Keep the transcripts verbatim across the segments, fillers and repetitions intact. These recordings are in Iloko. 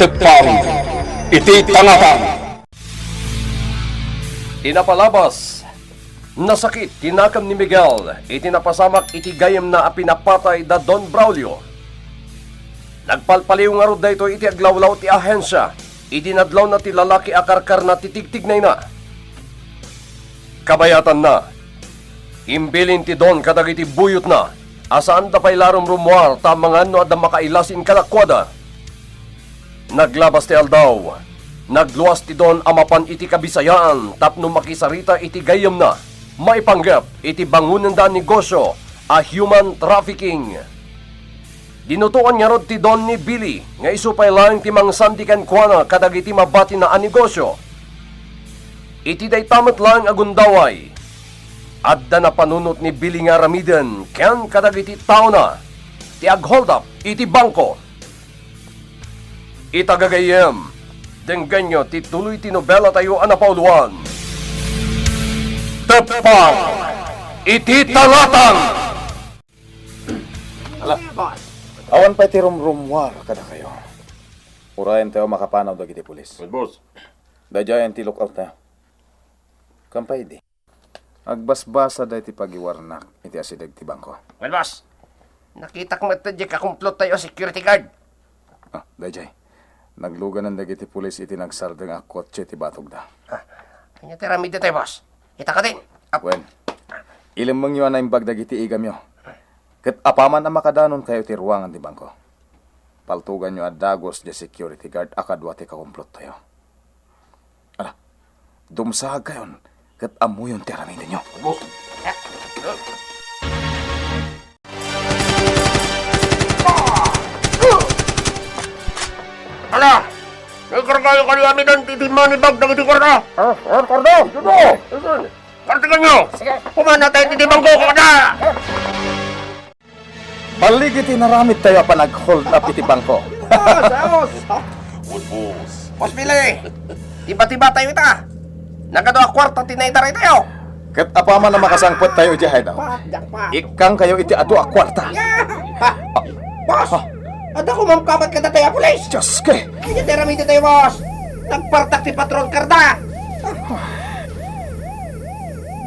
Pari iti tangatang. Ti napalabas, nasakit ti nakam ni Miguel iti napasamak iti gayyemna a pinapatay da Don Braulio. Nagpalpaliw ngarud daytoy iti aglawlaw ti ahensia idi nadlawna ti lalaki a karkarna ti tigtignayna. Kabayatanna, imbilin ti Don kadagiti buyotna a saanda pay la rumrumuar ta amangan no adda makailasin kadakuada. Naglabas ti aldaw, nagluas ti Don a mapan iti kabisayaan tapno makisarita iti gayyemna maipanggep iti bangonenda a negosio a human trafficking. Dinutoan ngarud ti Don ni Billy nga isu pay laeng ti mangsandi kenkuana kadagiti mabatina a negosio. Iti dayta met laeng a gundaway, adda napanunot ni Billy nga aramiden ken kadagiti taona ti aghold up iti bangko. Ita gagayyem, denggenyo ti tuloy ti nobela tayo a napauluan. Teppan iti Talatang! Ala, awan pay ti rumrumuar kadakayo. Urayen tayo makapanaw dagiti pulis. Well, boss. Daydiayen ti lookout tayo. Kampay di. Agbasbasa daytoy pagiwarnak iti asideg ti bangko. Well, boss, nakitak met daydiay kakumplot tayo a security guard. Ah, daydiay. Nagluganan dagiti pulis iti nagsardeng a kotse ti batogda. Ah, ania ti aramid daytoy, boss? Ita kadin. Ap- Wen, ilemmengyo a naimbag dagiti igamyo. Ket apaman a makadanonkayo ti ruangan ti bangko, paltoganyo a dagus diay security guard a kadua ti kakumplot tayo. Ala, dumsagkayon ket ammoyon ti aramidenyo. Boss. Ala, ikargayo kadi amiden ti money bag dagiti kuarta. Ah, ah, kuarta? Ito, ito. Partiganyo! Sige. Pumanaw tayo ti bangko, kada! Balligi ti inaramid tayo a panag-hold up iti bangko. Boss, boss. Boss, boss. Boss Billy, tiba-tiba tayo ita. Nagadu a kuarta ti naitaray tayo. Ket apaman a makasangpet tayo idiay hideout, Pa, jackpot. Ikkangkayo iti adu a kuarta. Yeah. Pa, boss, adda kumamkabat kadatayo a pulis. Diyos ko! Ay, ti aramid tayo, boss. Nagpartak ti patrol car da.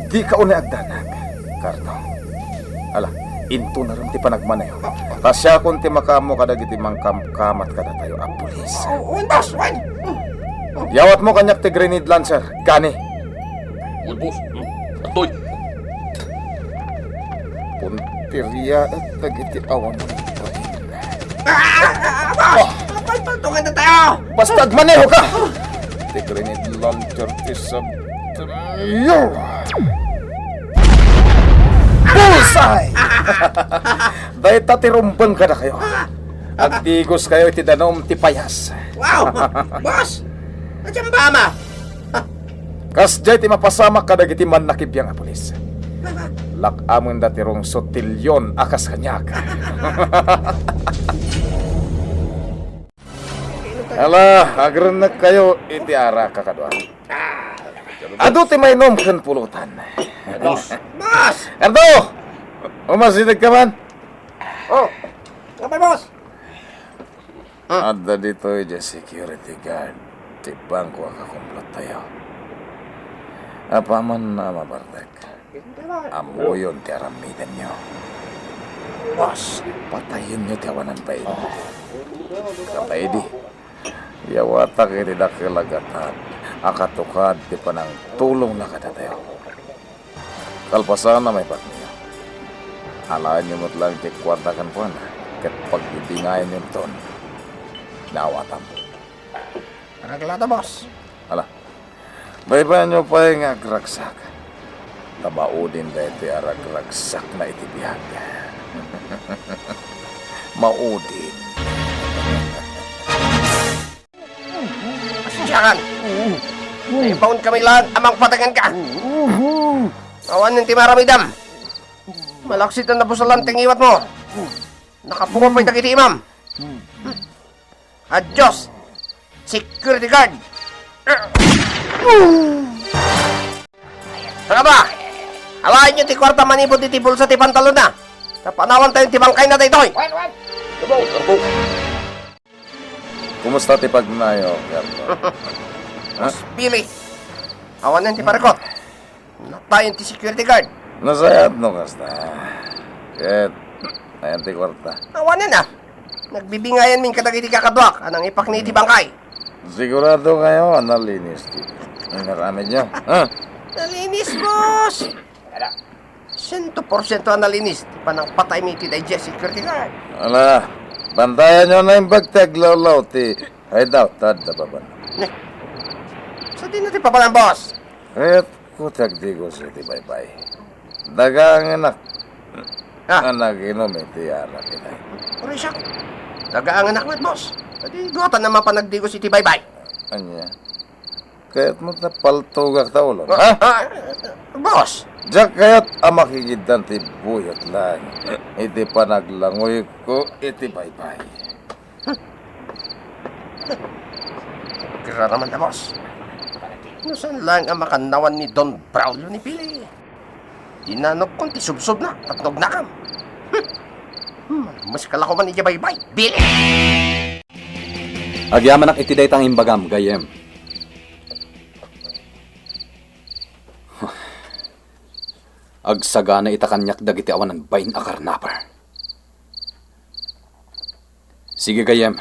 Dika unay agdanag, Cardo. Ala, intonarem ti panagmaneho. Ta siakon ti makaammo kadagiti mangkamkamat kadatayo a pulis. Oh, oh, boss, wen. Yawatmo kaniak ti grenade launcher, gani. Wen, boss. Adtoy. Punteria dagiti awan. Ah, ah, ah, boss! Oh. Apay, pagtungan na tayo! Basta agmaneho ka! Ti grenade launcher ti sabtayo! Bullseye! Dayta ti rumbeng kadakayo. Agdigos kayo iti danum ti payas. Wow! Boss! Agyamanak! Kasdiay ti mapasamak kadagiti mannakibiang a pulis. Lak-amenda ti rungsot ti leon a kas kaniak. Ala, agrennek kayo iti arak, kakadua. Adu ti mainom ken pulutan. Boss! Boss! Erdo! Umasideg ka man? Oh, apay, boss? Adda ditoy diay security guard ti bangko a kakumplot tayo. Apaman a mabartek, ammoyon ti aramidenyo. Boss, patayenyo ti awanan pay. Kapaidi, yawatak iti dakkel a gatad a katukad ti panangtulongna kadatayo. Kalpasan a maipatniyo, alaenyo met laeng ti kuarta kenkuana ket pagdidingayanyonton. Naawatam. Aragla ta, boss. Ala, baybayanyo pay nga agragsak. Ta maudin daytoy a ragragsakna iti biag. Maudin. Siakan! Naibaon kami laeng a mangpatengan ka! Awan ti maramidam! Malaksid a nabusalan ti ngiwat mo! Nakapungo pay dagiti imam! Adios! Security guard! Ano ba? Awaenyo ti kuarta manipud iti bulsa ti pantalonna! Tapanawan tayo ti bangkayna daytoy! Wen, wen! Tubo! Tubo! Kumusta ti pagnayo, Carlo? Ha? Boss Billy, awanen ti parikut. Natayen ti security guard. Nasayaat no kasta. Ket, ayan ti kwarta. Awanen a. Nagbibingayan min kadagiti kakaduak a nangipakni iti bangkay. Sigurado kayo a nalinis ti inaramidyo, ha? Nalinis, boss. Siento porsiento a nalinis ti panangpataymi iti daydiay a security guard. Ala, bantayan yo na imbag ti aglawlaw ti hideout ta adda babaen. Ne. Sadino ti pabaen, boss? Ket ku ti agdigos iti baybay. Dagaangenak a naginom iti arak ita. Uray siak. Dagaangenak met, boss. Adi, duatan a mapan agdigos iti baybay. Ania? Kayatmo ta paltugak ta ulon, ha? Ah, boss! Diak kayat a makigiddan ti buyot laeng iti panaglangoyko iti baybay. Agraraman a, boss. No saan laeng a makannawan ni Don Braulio ni Billy? Dinanogkon ti subsobna tapno agnakam. Hmm. Malumos ka la koman idiay baybay, Billy! Agyamanak iti dayta nga imbagam, gayyem. Agsagana ita kaniak dagiti awanan bain a karnaper. Sige, gayyem.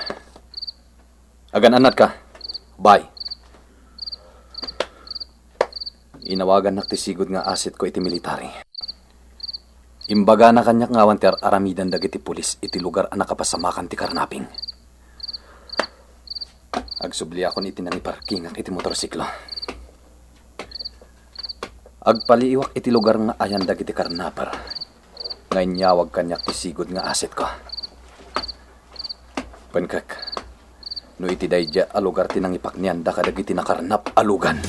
Agan-annadka. Bye. Inawagannak ti sigud nga asetko iti military. Imbagana kaniak nga awan ti ar-aramidan dagiti pulis iti lugar a nakapasamakan ti karnaping. Agsubliakon iti nangiparkingak iti motorsiklo. Agpaliiwak iti lugar nga ayan dagiti karnaper nga inyawag kaniak ti sigud nga asetko. Penkek, no iti daydiay a lugar ti nangipaknianda kadagiti nakarnap a lugan.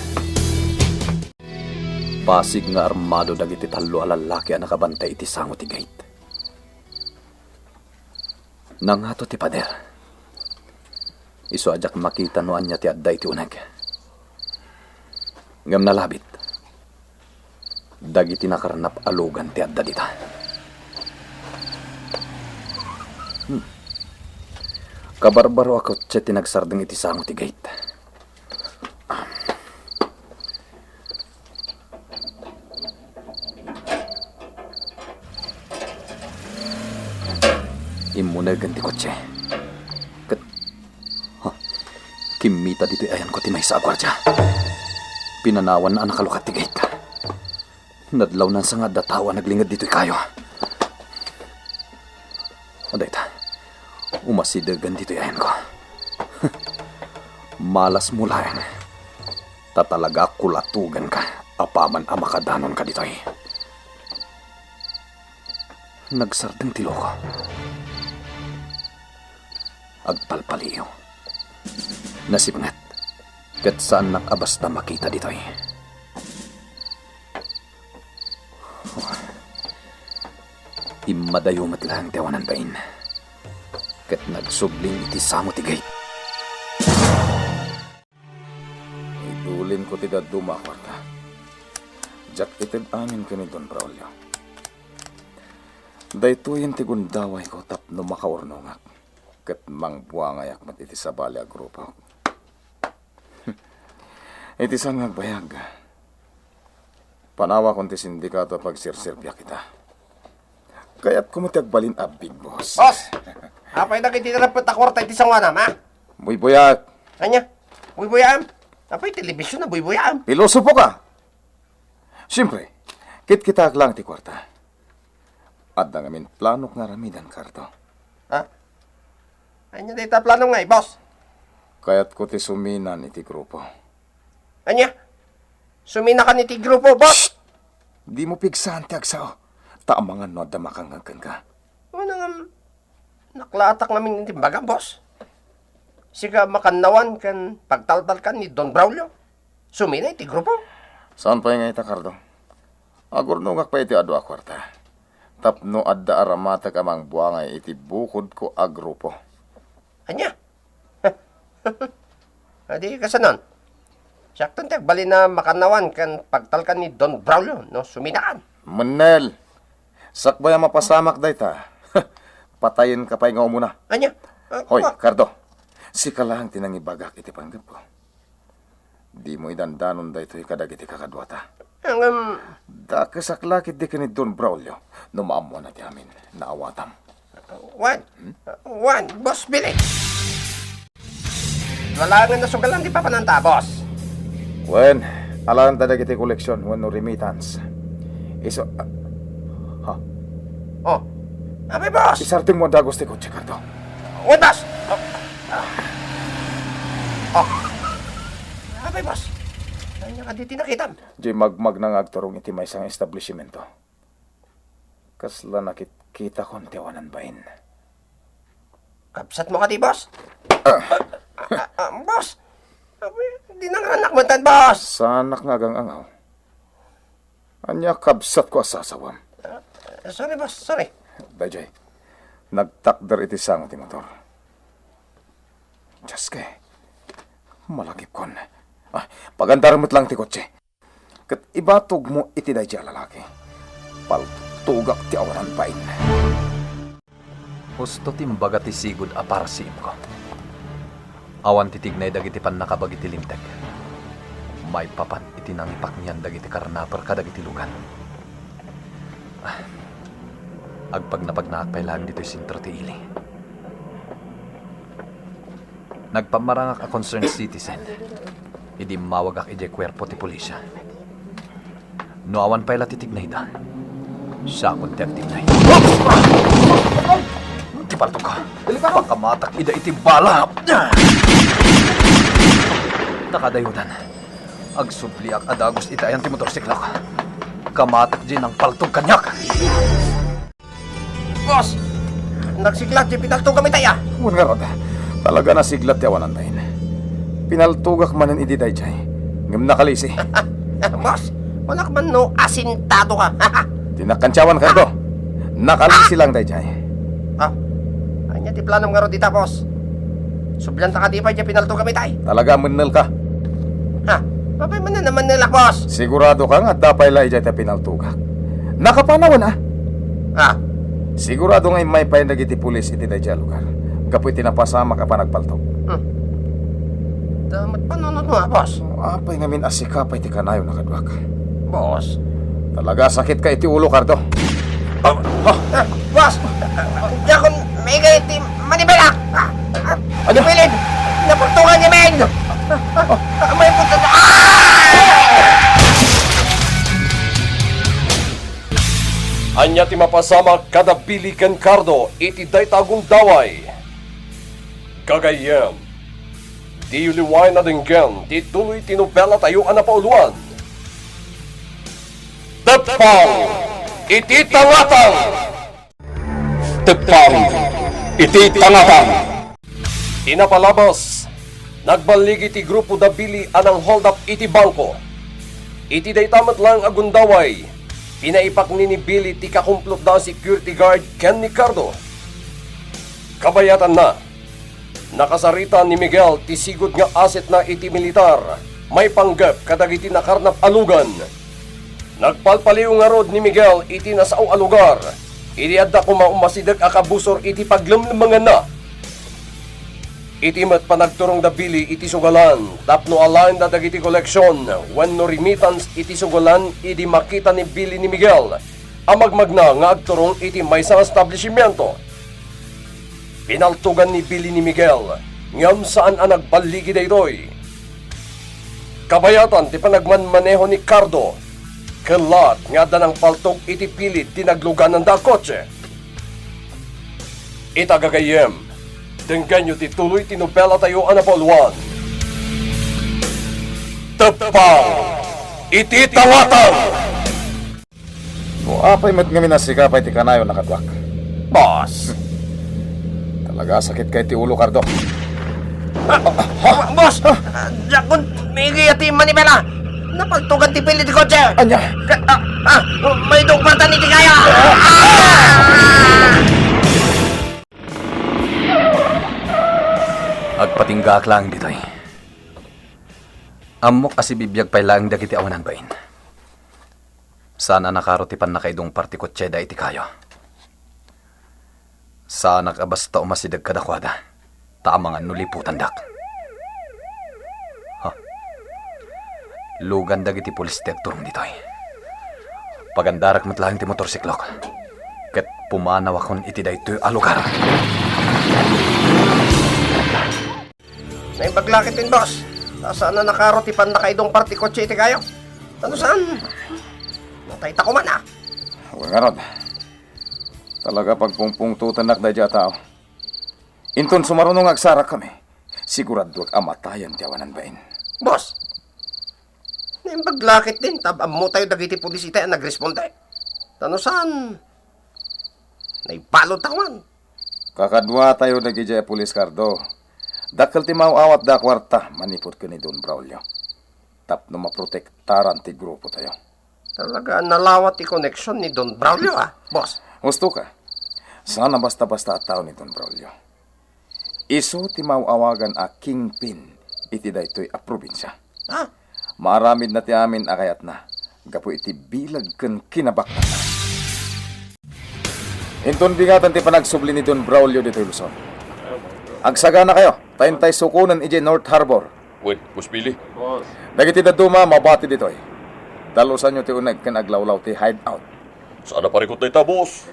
Pasig nga armado dagiti tallo a lallaki a nakabantay iti sango ti gate. Nangato ti pader. Isu a diak makita no ania ti adda iti uneg. Ngem nalabit. Dagiti nakarnap a lugan ti adda dita. Hmm. Kabarbaro a kotse ti nagsardeng iti sango ti gate. Immunegen ti kotse. Ket, ha, kimmita ditoy ayanko ti maysa a guardia. Pinanawanna a nakalukat ti gate. Nadlawnan sa nga adda tao a naglinged ditoy kayo. O dayta, umasidegen ditoy ayanko. Malasmo laeng. Ta talaga kulatugenka apaman a makadanonka ditoy. Nagsardeng ti loko. Agpalpaliiw. Nasipnget. Ket saannak a basta makita ditoy. Immadayo met laeng ti awanan bain. Ket nagsubling iti sango ti gate. Idulinko ti dadduma a kuarta. Diak ited amin ken ni Don Braulio. Daytoyen ti gundawayko tapno makaurnongak ket mangbuangayak met iti sabali a grupo. Iti saan nga agbayag, panawakon ti sindikato a pagserserbiak ita. Kayatko met ti agbalin a big boss. Boss! Apay dagiti narempet a kuarta iti sangoanam, ha? Buybuyaak. Ania? Buybuyaam? Apay telebision a buybuyaam? Pilosopo ka! Siempre, kitkitaak lang ti kuarta. Adda ngamin planok nga aramidan, Cardo. Ha? Ania dayta plano nga, boss? Kayatko ti suminan iti grupo. Ania? Suminakan iti grupo, boss? Shh! Dimo pigsaan ti agsao. Ta amangan no adda makangngeg kenka. Ano nga, naklaatak ngamin iti bagam, boss? Sika makannawan ken pagtaltalkan ni Don Braulio? Sumina iti grupo? Saan pay nga ita, Cardo? Agurnongak pay iti adu a kuarta. Tapno adda aramatek a mangbuangay iti bukodko a grupo. Ania? Adi, kasanon? Siakton ti agbalin a makannawan ken pagtalkan ni Don Braulio no suminakan. Mennel! Sakbay a mapasamak dayta, patayenka pay nga umuna. Ania? Ah, Hoy, ah. Cardo, Sika laeng ti nangibagak iti panggepko. Dimo idandanon daytoy kadagiti kakaduata. Ngem, dakesak la ketdi ken ni Don Braulio no maammoanna ti amin. Naawatam. Wen, wen, Boss Billy. Wala nga nasugalan ti papananta, boss. Wen, alanta dagiti koleksion wenno remittance. Isu-, ah, ha? Oh, apay, boss? Isardengmo a dagus ti kotse, Cardo. Wen, boss. Oh. Oh. Apay, boss? Ania kadi ti nakitam? Diay magmagna nga agturong iti maysa nga establishmento. Kasla nakitkitakon ti awanan bain. Kabsatmo kadi, boss? Ah. Ah, ah, ah, boss! Abi, dinanganak man tan, boss! Saanak nga agang-angaw. Ania kabsatko a sasawam? Ah, sorry, boss. Sorry. Daydiay, nagtakder iti sango ti motor. Dios, ke. Malagipkon. Ah, pagandarem met laeng ti kotse. Ket ibatogmo iti daydiay a lalaki. Paltogak ti awanan bain. Husto ti imbaga ti sigud a parasiipko. Awan ti tignay dagiti pannakabag iti Linteg. Maipapan iti nangipaknian dagiti karnaper kadagiti lugan. Ah, agpagnapagnaak pay laeng ditoy sentro ti ili. Nagpammarangak a concerned citizen idi immawagak idiay kuerpo ti pulisya. No awan pay la ti tignayda, siakon ti agtignay. Ti paltogko. Delikado. Pakamatak ida iti bala. Nakadayodan. Agsubliak a dagus iti ayan ti motorsiklok. Kamatak diay nangpaltog kaniak. Boss! Nagsiglat diay pinaltogam itay a! Wen ngarud, talaga nasiglat ti awanan bain. Pinaltogak manen idi daydiay, ngem nakalisi. Boss, kunak man no asintado ka. Dinak kantiawan, Cardo. Nakalisi laeng daydiay. Ah, ania ti planom ngarud ita, boss? Sublianta kadi pay diay pinaltogam itay? Talaga a mennelka. Ha? Apay manen a mennelak, boss? Siguradoka nga adda pay la idiay ti pinaltogak? Nakapanawen a? Ah. Sigurado nga immay pay dagiti pulis iti daydiay a lugar gapu iti napasamak a panagpaltog. Hmm. Damat panunotmo a, boss. Apay ngamin a sika pay ti kanayon a kaduak? Boss. Talaga a sakitka iti ulo, Cardo. Ah, ah. Eh, boss! Diakon maigay ti manibela! Ah, ah, Ano? Bilin! Napurtungan ni Meng! Ah, ah, ah, may puto na! Ah! Ania ti mapasamak kada Billy ken Cardo iti dayta a gundaway? Gagayyem, diyo liwaen a denggen ti tuloy ti nobelatayo a napauluan, Teppang iti Tangatang! Teppang iti Tangatang! Ti napalabas, nagballigi ti grupo da Billy a nang-hold up iti bangko. Iti dayta met laeng a gundaway, pinaipakni ni Billy ti kakumplotda a security guard ken ni Cardo. Kabayatanna, nakasarita ni Miguel ti sigud nga assetna iti militar maipanggep kadagiti nakarnap a lugan. Nagpalpaliw ngarud ni Miguel iti nasao a lugar idi adda koma umasideg a kabusor iti paglemlemmenganna. Iti met panagturong da Billy iti sugalan tapno alaenda dagiti koleksion wenno remittance iti sugalan idi makita ni Billy ni Miguel a magmagna nga agturong iti maysa nga establishmento. Pinaltogan ni Billy ni Miguel, ngem saan a nagballigi daytoy. Kabayatan ti panagmanmaneho ni Cardo, kellat nga adda nangpaltog iti pilid ti naglugananda a kotse. Ita gagayyem, denggenyo ti tuloy ti nobelatayo a napauluan, Teppang iti Tangatang! No apay met ngamin a sika pay ti kanayon a kaduak? Boss! Talaga a sakitka iti ulo, Cardo. Ah, ah, boss! Ah, diakon maigay ti manibela! Napaltogan ti pilid ti kotse! Ania? Ka-, ah, ah, may dugpartan iti kaya! Ah! Agpatinggaak laeng ditoy. Ammok a sibibiag pay laeng dagiti awanan bain. Saan a nakaro ti pannakaidungpar ti kotseda iti kayo. Saanak a basta umasideg kadakuada. Ta amangan no liputandak. Ha? Lugan dagiti pulis ti agturong ditoy. Pagandarak met laeng ti motorsiklok. Ket pumanawakon iti daytoy a lugar. Naimbag la ketdin, boss. Ta saan a nakaro ti pannakaidongpar ti kotse iti kayo. Ano saan? Natay ta kuman, ah. Wen ngarud. Talaga pagpungpungtotennak daydiay a tao. Inton sumaruno nga agsarakkami, siguraduak a matayen ti awanan bain. Boss, naimbag la ketdin ta ammotayo dagiti pulis itay a nagresponde. Ta no saan, naibalud ta kuman. Kakaduatayo dagidiay a pulis, Cardo. Dakkel ti maaw-awatda a kuarta manipud ken ni Don Braulio tapno maprotektaran ti grupotayo. Talaga a nalawa ti koneksion ni Don Braulio, ah, boss. Husto ka. Saan a basta-basta a tao ni Don Braulio. Isu ti maaw-awagan a kingpin iti daytoy a probinsia. Ha? Maaramidna ti amin a kayatna gapu iti bileg ken kinabaknanna. Inton bingatan ti panagsubli ni Don Braulio ditoy Luzon, agsaganakayo ta intay sukonen idiay North Harbor. Wen, Boss Billy. Dagiti dadduma mabati ditoy. Dalusanyo ti uneg ken aglawlaw ti hideout. Saan a parikut dayta, boss?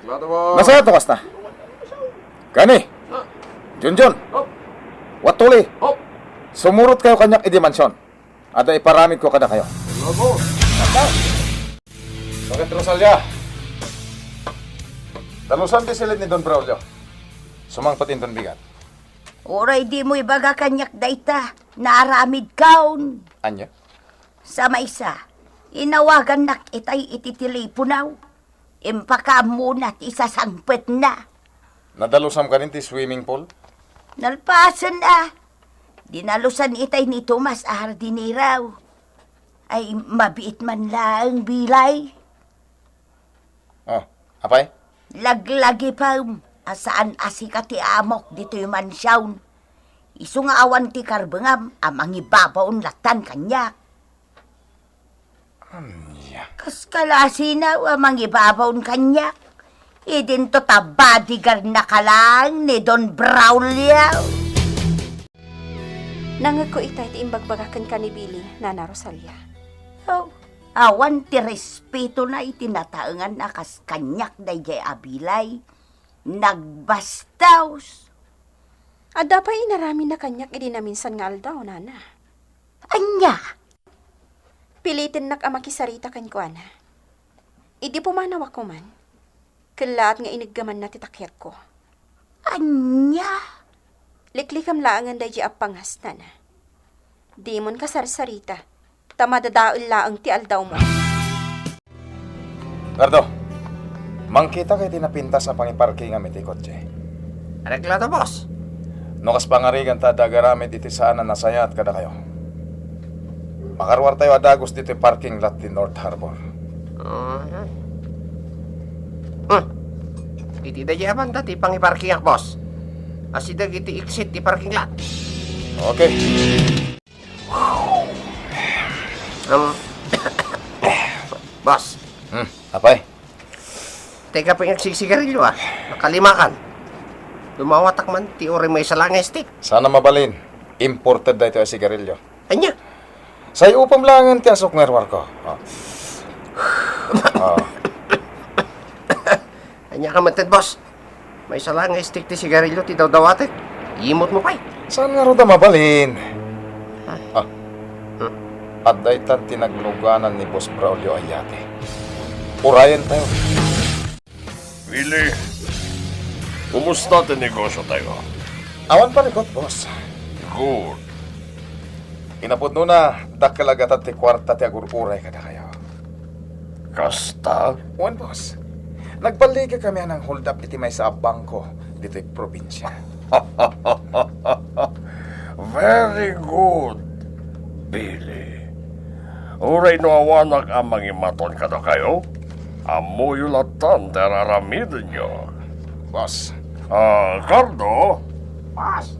Nasayaat no kasta. Gani. Junjun. Watuli. Sumurotkayo kaniak idi mansion. Adda iparamidko kadakayo. Bakit, Rosalia? Dalusan ti siled ni Don Braulio. Sumangpet inton bigat. Uray dimo ibaga kaniak dayta, naaramidkon. Ania? Sa maysa, inawagannak itay iti telepono. Impakaammona ti sasangpetna. Nadalusam kadin ti swimming pool? Nalpasen a. Dinalusan itay ni Tomas a hardinero. Ay, mabiit man laeng, Billy. Oh, apay? Laglagipem a saan a sika ti amok ditoy mansion. Isu nga awan ti karbengam a mangibabaon lattan kaniak. Ania? Kas kalasina a mangibabaon kaniak. Idinto ta bodyguardnaka laeng ni Don Braulio. Nangngegko itay ti imbagbaga kenka ni Billy, Nana Rosalia. Oh, awan ti respetona iti nataengan a kas kaniak daydiay a Billy. Nagbastos! Adda pay inaramidna kaniak idi naminsan nga aldaw, Nana. Ania? Pilitennak a makisarita kenkuana. Idi pumanawak koman, kellaat nga ineggemanna ti takiagko. Ania? Liklikam laengen daydiay a pangas, Nana. Dimon kasarsarita, ta madadael laeng ti aldawmo. Gardo, mangkitaka iti napintas a pangiparkingam iti kotse. Areglado, boss. No kas pangarigan ta adda agaramid iti saan a nasayaat kadakayo, makaruartayo a dagus ditoy parking lot ti North Harbor. Ah, ah. Hmm. Iti daydiay a banda ti pangiparkingak, boss. Asideg iti exit ti parking lot. Okay. Um, boss. Hmm, apay? Teka pay nga agsigsigarilyo, ah. Nakalimakan. Dumawatak man ti uray maysa laeng nga stick. Saan a mabalin. Imported daytoy a sigarilyo. Ania? Say upam laengen ti asukngerko. Ah. Ah. Ania ka met, boss? Maysa laeng nga stick ti sigarilyo ti dawdawatek. Imot mo pay. Saan ngarud a mabalin? Ah. Ah. Hmm. Adda itan ti nagluganan ni Boss Braulio a yate. Urayentayo. Billy, kumusta ti negosyo tayo? Awan parikut, boss. Good. Kinapudnona, dakkel a gatad ti kuarta ti agur-uray kadakayo. Kasta? Wen, boss. Nagballigakami a nang-hold up iti maysa a bangko ditoy probinsia. Very good, Billy. Uray no awanak a mangimaton kadakayo, ammoyo lattan ti ar-aramidenyo. Boss. Ah, Cardo? Boss.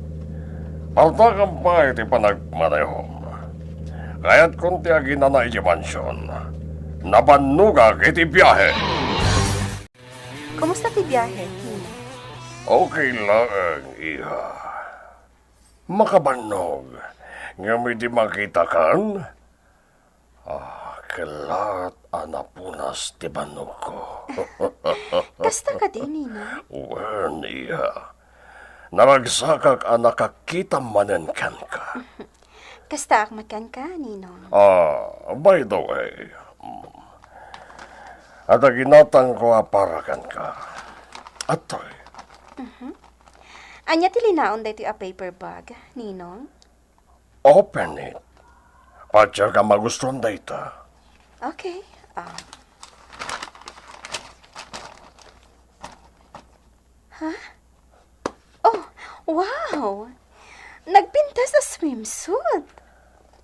Partakam pay ti panagmanehom. Kayatkon ti aginana iti mansion. Nabannogak iti biahe. Kumusta ti biahe, Nina? Okay laeng, iha. Makabannog, ngem idi makitakan, ah, kellat a napunas ti bannogko. Kasta kadi, Ninong? Wen, iya. Naragsakak a nakakita manen kenka. Kastaak met kenka, Ninong. Ah, by the way, mm, adda ginatangko a para kenka. Adtoy. Mhm. Ania ti linaon daytoy a paper bag, Ninong? Open it. Patienka, magustuan dayta. Okay. Ah. Ha? Oh, wow! Nagpintas a swimsuit.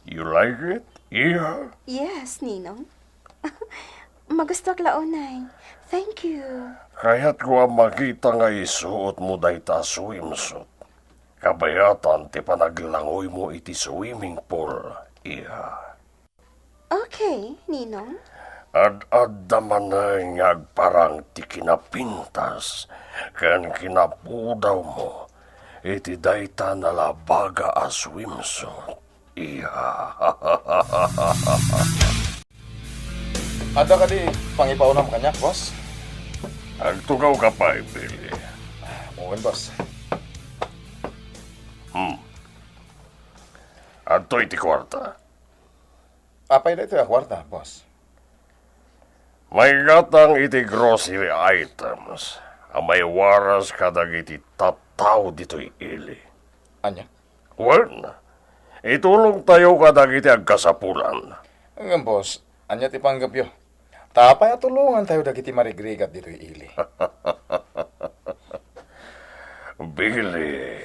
You like it? Yeah. Yes, Ninong. Magustuak la unay. Thank you. Kayatko a makita nga isuotmo dayta a swimsuit. Kabayatan ti panaglangoymo iti swimming pool, iha. Okay, Ninong. Ad-adda manen nga agparang ti kinapintas ken kinapudawmo iti dayta nalabaga a swimsuit. Iya. Adda kadi pangipaunam kaniak, boss? Agtugawka pay, Billy. Wen, boss. Hmm. Adtoy ti kuarta. Apay daytoy a kuarta, boss? Maigatang iti grocery items a maiwaras kadagiti tattao ditoy ili. Ania? Wen, itulongtayo kadagiti agkasapulan. Ngem, boss, ania ti panggepyo? Ta apay a tulongantayo dagiti marigrigat ditoy ili? Billy,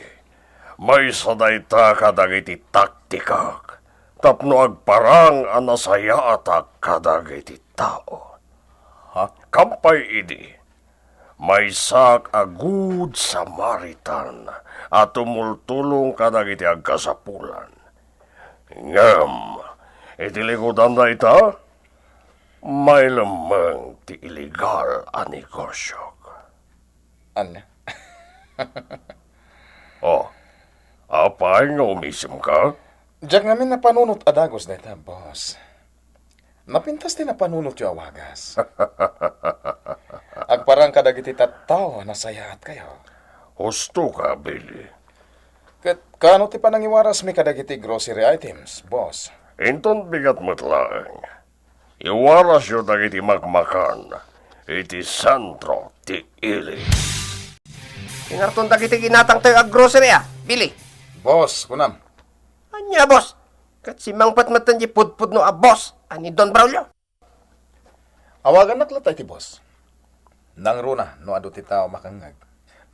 maysa dayta kadagiti taktikak tapno agparang a nasayaatak kadagiti tao. Ha? Kampay idi, maysak a Good Samaritan a tumultulong kadagiti agkasapulan. Ngem iti likudan dayta, mailemmeng ti illegal a negosiok. Ania? Oh, apay nga umisemka? Diak ngamin napanunot a dagus dayta, boss. Napintas ti napanunotyo a wagas. Agparang kadagiti tattao a nasayaatkayo. Husto ka, Billy. Ket kaano ti panangiwarasmi kadagiti grocery items, boss? Inton bigat met laeng, iwarasyo dagiti makmakan iti sentro ti ili. Inarton dagiti ginatangtayo a grocery, a, Billy. Boss, kunam. Ania, boss? Ket simmangpet metten ti pudpudno a boss a ni Don Braulio. Awagannak latta iti boss. Nangruna no adu ti tao makangngeg.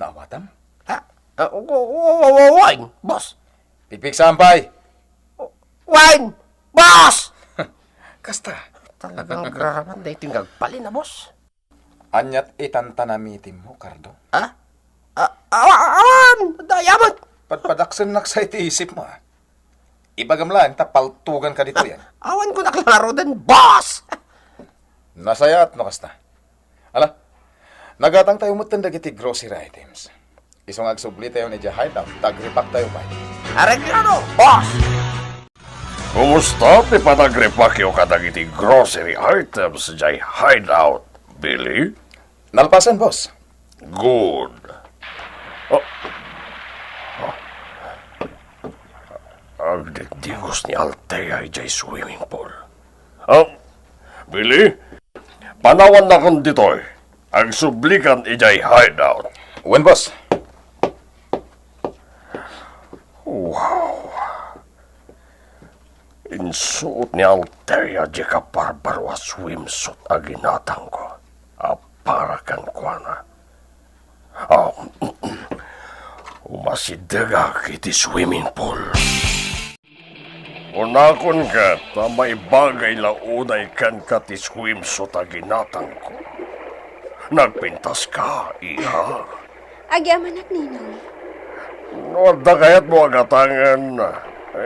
Naawatam? Ah, ah, wa-, wa-, wa-, wa-, wen, boss. Pigpigsam pay. Wen, boss! Kasta. Talagang agraraman daytoy nga agbalin a boss. Aniat itan ta namitimmo, Cardo? Ha? A-, awa-, awan! Dayamot! Padpadaksennak sa iti isipmo, a. Ibagam laeng ta paltuganka ditoyen. Awan ko naklaro den, boss! Nasayaat no kasta. Ala, nagatangtayo metten dagiti grocery items. Isu nga agsublitayon idiay hideout, ta agripacktayo pay. Areglado, boss! Kumusta ti panagripakyo kadagiti grocery items idiay hideout, Billy? Nalpasen, boss. Good. Oh. Agdidingos ni Althea idiay swimming pool. Ah, Billy, panawannakon ditoy. Agsublikan idiay hideout. Wen, boss. Wow. Insuot ni Althea diay kabarbaro a swimsuit a ginatangko a para kenkuana. Ah, umasidegak iti swimming pool. Kunakon ket a maibagay la unay kenka ti swimsuit a ginatangko. Nagpintaska, iha? Agyamanak, Ninong. No adda kayatmo a gatangen,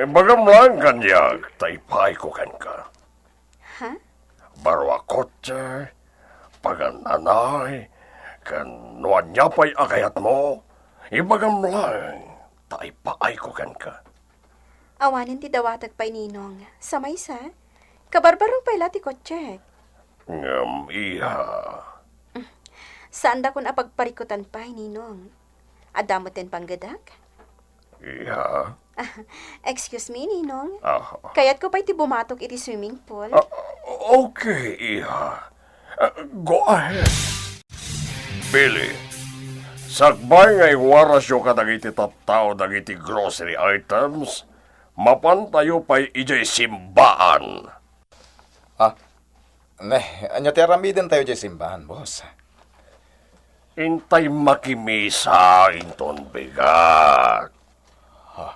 ibagam laeng kaniak, ta ipaayko kenka. Ha? Baro a kotse, pagan-anay, ken no ania pay a kayatmo, ibagam laeng, paay-paayko kenka. Awanen ti dawatek pay, Ninong. Sa maysa, kabarbarong pay la ti kotsek. Ngem, iha. Saandakon a pagparikutan pay, Ninong. Adda metten panggedak? Iha. Excuse me, Ninong. Ah. Kayatko pay ti bumatok iti swimming pool. Ah, okay, iha. Ah, go ahead. Billy, sakbay nga inwarasyo kadagiti tattao dagiti grocery items, mapantayo pay idiay simbaan. Ah, ne, ania ti aramidentayo idiay simbaan, boss? Intay makimisa inton bigat. Ha?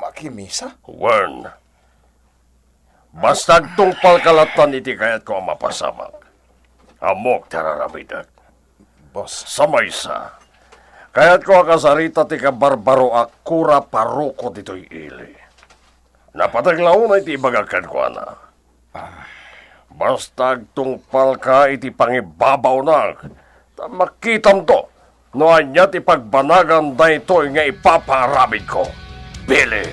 Makimisa? Wen, basta agtungpalka lattan iti kayatko a mapasamak. Ammok ti ar-aramidek. Boss. Sa maysa, kayatko a kasarita ti kabarbaro a kura paroko ditoy ili. Napateg la unay ti ibagak kenkuana. Ah. Basta agtungpalka iti pangibabawnak, ta makitamto no ania ti pagbanagan daytoy nga ipapaaramidko. Billy.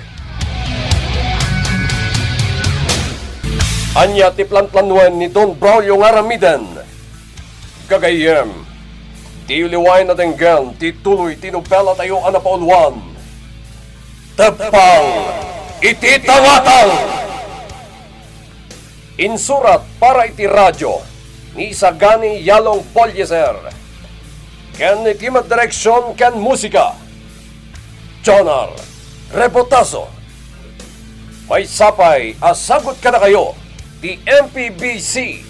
Ania ti planplanuan ni Don Braulio nga aramiden? Gagayyem, diyo liwaen a denggen ti tuloy ti nobelatayo a napauluan, Teppang iti Tangatang! Insurat para iti radio ni Isagani Yalong Polieser, ken iti madireksion ken musika, Jonar Rebotazo. Maysa pay a sagut kadakayo ti M P B C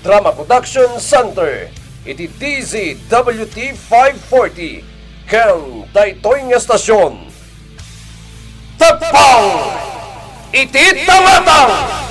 Drama Production Center iti D Z W T five forty ken daytoy nga estasion, Teppang iti Tangatang!